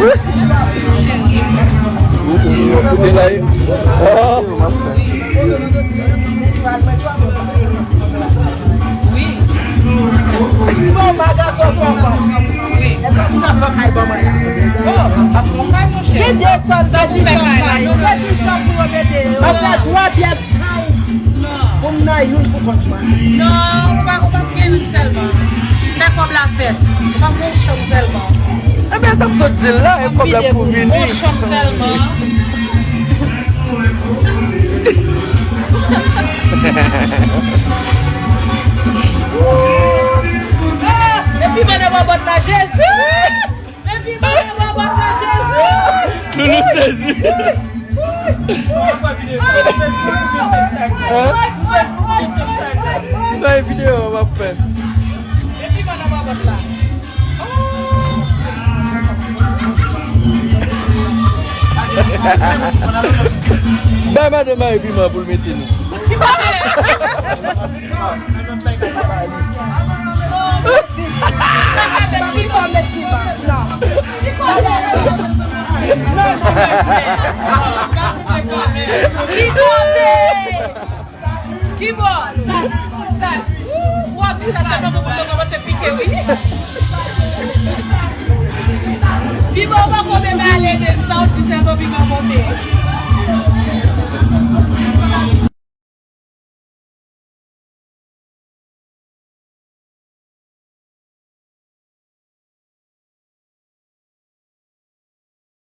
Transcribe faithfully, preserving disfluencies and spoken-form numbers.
Ou, ou, ou koute la, e? Ah. Gen direktè l, gen ti chanm kay la, gen ti chanm pou yo mete yo. Nan fè twa pyès kay pou m nan youn pou kont mwen. Non, ou pa, ou pa pou gen youn sèlman. Fè kòb la fèt. Ou pa pou yon chanm sèlman. Ebyen, sa m sot di l la, e kòb la pou vini. Yon chanm sèlman. Ah, epi mwen nan bòbòt la, Jezi! Epi mwen nan bòbòt la, Jezi! Nou, nou sezi. Hein? Nan videyo w ap fè. Epi mwen nan bòbòt la. Bay madanm Marie piman pou l mete nou. Kibò? Sa, sa. Ou di sa sèlman pou moun kòmanse pike, wi. Piman ou poko menm ale menm, sa ou di sèlman piman monte.